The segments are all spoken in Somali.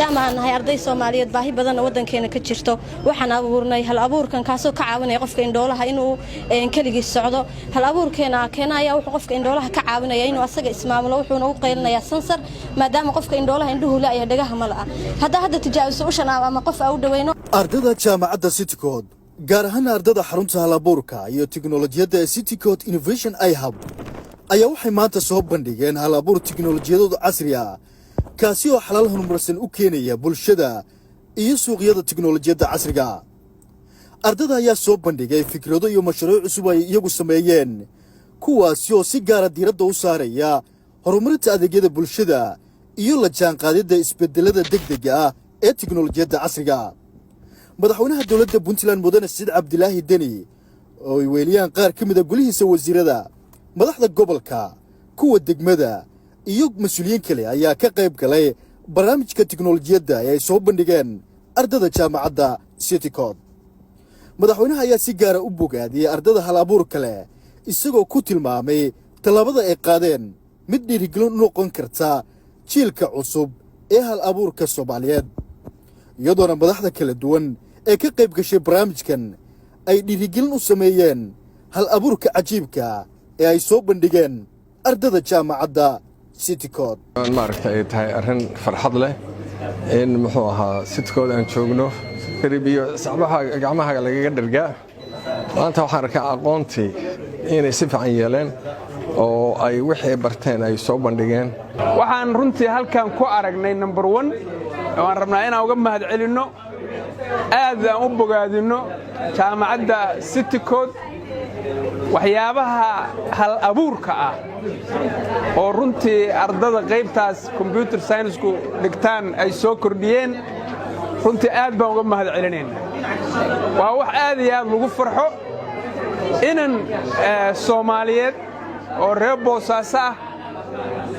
Maadaama aan nahay arday Soomaaliyeed, baahi badanna waddankeena ka jirto, waxaan abuurnay hal abuurkan, kaasoo ka caawinaya qofka indhoolaha inuu keligiis socdo. Hal abuurkeena keena ayaa wuxuu qofka indhoolaha ka caawinaya inuu asaga ismaamulo, wuxuuna u qaylinayaa sensor, maadaama qofka indhoolaha indhuhu la'yahay, dhagaha ma la'a. Haddaa hadda tijaabiso ushan ama qof aa u dhaweyno. Ardada jaamacadda Citycode, gaar ahaan ardada xarunta halabuurka iyo tiknolojiyadda ee Citycode Innovation iHub, ayaa waxay maanta soo bandhigeen hal abuur tiknolojiyadooda casri ah, kaasi oo xalal horumarsan u keenaya bulshada iyo suuqyada tiknolojiyadda casriga. Ardada ayaa soo bandhigay fikrado iyo mashruuc cusub ay iyagu sameeyeen, kuwaasi oo si gaara diiradda u saaraya horumarinta adeegyada bulshada iyo la jaanqaadidda isbedelada degdega ah ee tiknolojiyadda casriga. Madaxweynaha dowladda Puntland, Mudane Siciid Cabdilaahi Deni, oo ay weeliyaan qaar ka mida golihiisa wasiirada, madaxda gobolka, kuwa degmada iyo mas-uuliyiin kale, ayaa ka qayb galay barnaamijka tiknolojiyadda ee ay soo bandhigeen ardada jaamacadda Citycode. Madaxweynaha ayaa si gaara u bogaadiyey ardada hal abuurka leh, isagoo ku tilmaamay tallaabada ay qaadeen mid dhiirigelin u noqon karta jiilka cusub ee hal abuurka Soomaaliyeed, iyadoona madaxda kala duwan ee ka qayb gashay barnaamijkan ay dhiirigelin u sameeyeen hal abuurka cajiibka ee ay soo bandhigeen ardada jaamacadda Citycode. Maaragta ay tahay arrin farxad leh in muxuu ahaa Citycode aan joogno iyo sacbaha gacmaha lagaga dhargaa. Maanta waxaan arkaa aqoontii inay si fiican yeeleen oo ay wixii barteen ay soo bandhigeen. Waxaan runtii halkan ku aragnay, number one, waan rabnaa inaan uga mahad celinno, aad aan u bogaadinno jaamacadda Citycode waxyaabaha hal abuurka ah oo runtii ardada qaybtaas computer science-ku dhigtaan ay soo kordhiyeen. Runtii aad baan uga mahad celinayna. Waa wax aad iyo aad lagu farxo inan Soomaaliyeed oo reer Boosaaso ah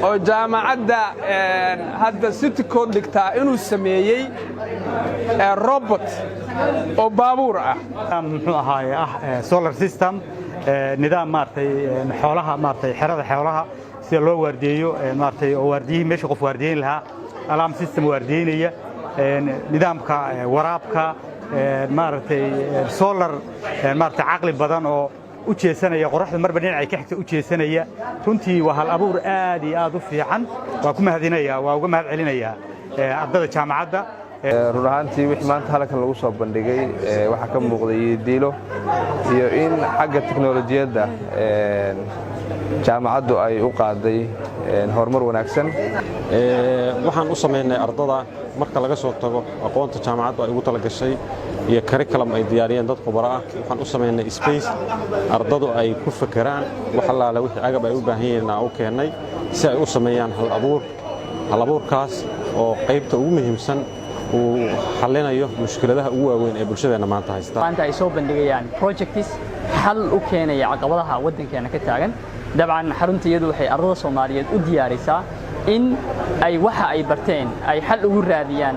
oo jaamacadda hadda Citycode dhigtaa inuu sameeyey robot oo baabuur ah. Muxuu ahaaye ah solar system, nidaam maaragtay xoolaha, maaragtay xerada xoolaha sida loo waardiyeeyo, maaragtay oo waardiyihii meesha qof waardiyeyn lahaa, alarm system waardiyeynaya, nidaamka waraabka, maaragtay solar, maaragtay caqli badan oo u jeesanaya qoraxda marba dhinacay ka xigta u jeesanaya. Runtii waa hal abuur aad iyo aad u fiican. Waa ku mahadinaya, waa uga mahad celinayaa ardada jaamacadda. Run ahaantii, wixii maanta halkan lagu soo bandhigay waxaa ka muuqday yidiilo iyo in xagga teknolojiyadda jaamacaddu ay u qaaday horumar wanaagsan. Waxaan u samaynay ardada, marka laga soo tago aqoonta jaamacaddu ay ugu talagashay iyo curriculum ay diyaariyeen dad khubaro ah, waxaan u samaynay space ardadu ay ku fekeraan. Wax allaale wixii agab ay u baahan yihiin aan u keennay si ay u sameeyaan hal abuur, hal abuurkaas oo qaybta ugu muhiimsan uu xallinayo mushkiladaha ugu waaweyn ee bulshadeenna maanta haysta. Maanta ay soo bandhigayaan projects xal u keenaya caqabadaha waddankeena ka taagan. Dabcan, xarunta iyadu waxay ardada Soomaaliyeed u diyaarisaa in ay waxa ay barteen ay xal ugu raadiyaan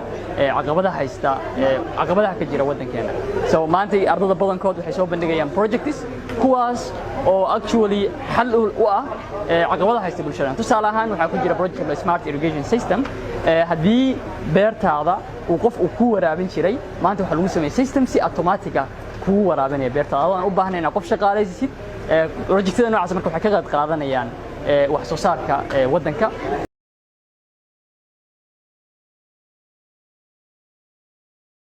caqabadaha haysta, caqabadaha ka jira waddankeena. So maanta ardada badankood waxay soo bandhigayaan projects kuwaas oo actually xal u ah caqabadaha haysta bulshada. Tusaale ahaan, waxaa ku jira project smart irrigation system. Haddii beertaada uu qof uu ku waraabin jiray, maanta waxaa lagu sameeyey system si automatic ah kugu waraabinaya beertaada, adoo aan u baahnayn inaad qof shaqaalaysisid. Projectada noocaas marka waxay ka qayb qaadanayaan wax soo saarka waddanka.